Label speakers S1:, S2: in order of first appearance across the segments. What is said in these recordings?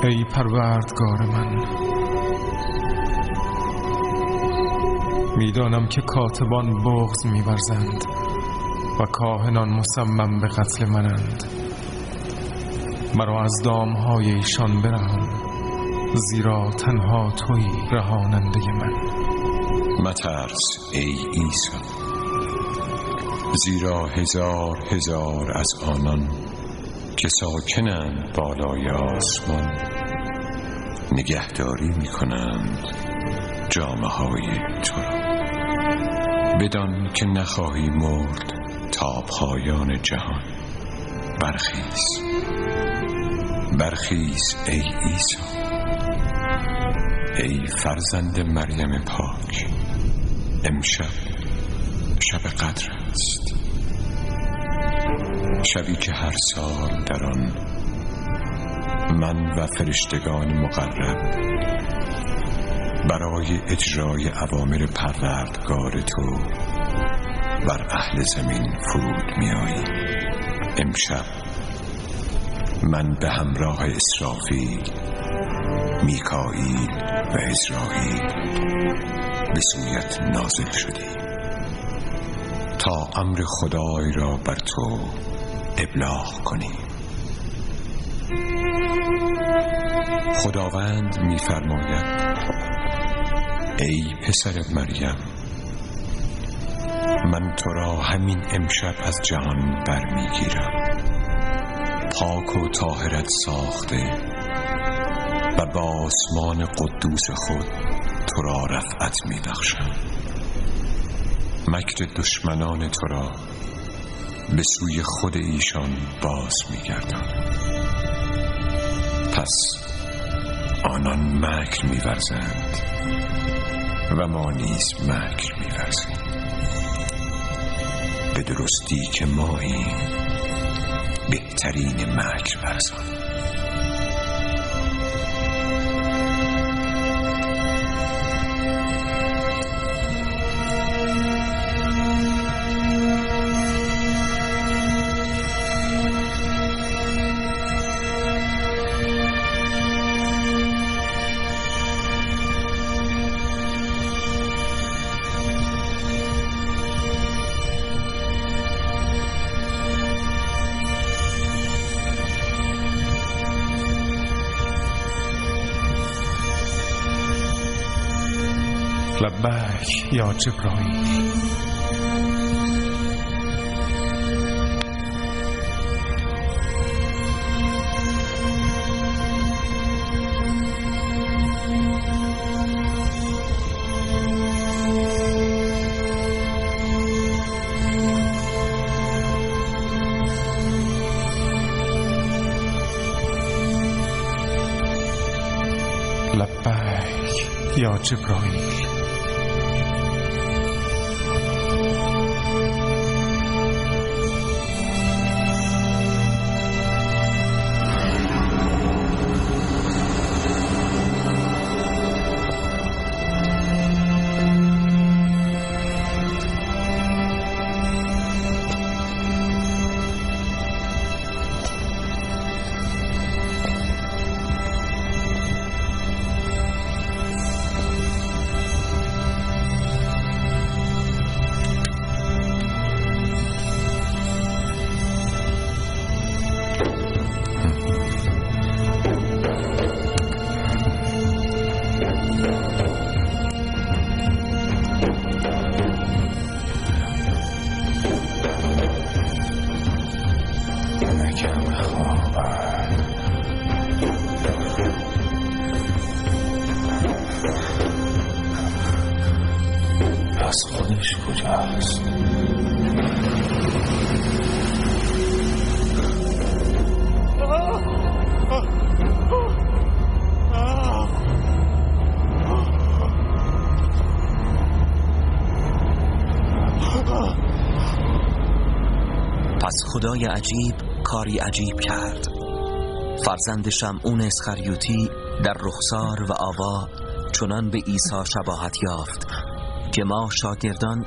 S1: ای پروردگار من، میدانم که کاتبان بغض می‌ورزند و کاهنان مصمم به قتل منند. مرا از دامهای ایشان برهان، زیرا تنها تویی رهاننده من.
S2: مترس ای عیسی، زیرا هزار هزار از آنان که ساکنند بالای آسمان نگهداری میکنند جامه های تو را. بدان که نخواهی مرد تا پایان جهان. برخیز، برخیز ای عیسی، ای فرزند مریم پاک. امشب شب قدر است، شبی که هر سال در آن من و فرشتگان مقرب برای اجرای اوامر پروردگار تو بر اهل زمین فرود می‌آییم. امشب من به همراه اسرافیل، میکائیل و عزرائیل به سویت نازل شدیم تا امر خدای را بر تو ابلاغ کنیم. خداوند می‌فرماید ای پسر مریم، من تو را همین امشب از جهان برمیگیرم، پاک و طاهرت ساخته و با آسمان قدوس خود تو را رفعت می‌بخشم. مکر دشمنان تو را به سوی خود ایشان باز می‌گردانم. پس آنان مکر می‌ورزند و ما نیز مکر می‌ورزیم، به درستی که ماییم بهترین مکر ورزان.
S1: لبیک یا جبرائیل. لبیک یا جبرائیل.
S3: پس خودش کجاست؟
S4: پس خدای عجیب کاری عجیب کرد. فرزند شمعون اسخریوتی در رخسار و آوا چنان به عیسی شباهت یافت که ما شاگردان،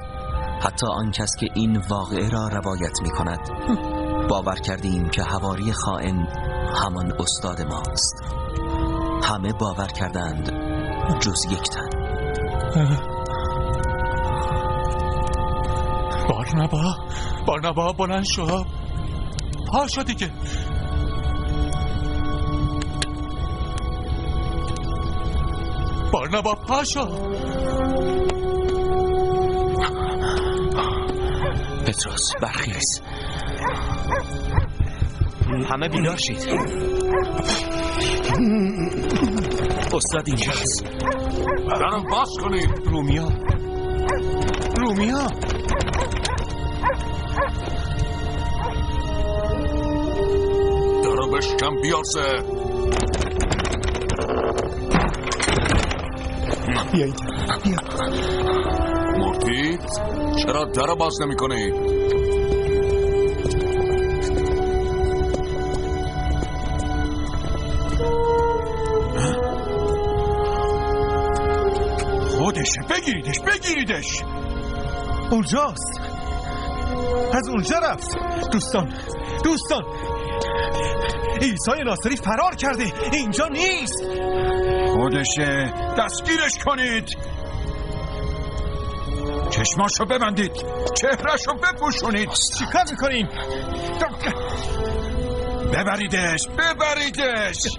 S4: حتی آن کس که این واقعه را روایت می کند، باور کردیم که حواری خائن همان استاد ماست. همه باور کردند جز یک تن.
S5: بارنابا، بارنابا بلند شو، پاشو دیگه. بارنابا پاشو.
S4: پتروس برخیز، همه بیدار شید. استاد اینجاست.
S6: درم باز کنید.
S2: رومیا، رومیا،
S6: درو بشکن بیارسه.
S1: بیایید، بیا.
S6: مردید؟ چرا درو باز نمی کنید؟
S2: خودشه، بگیریدش، بگیریدش.
S1: اونجاست، از اونجا رفت. دوستان، دوستان، عیسی ناصری فرار کرده، اینجا نیست.
S2: خودشه، دستگیرش کنید. چشماشو ببندید، چهرهشو بپوشونید.
S1: چیکار میکنیم؟
S2: ببریدش، ببریدش.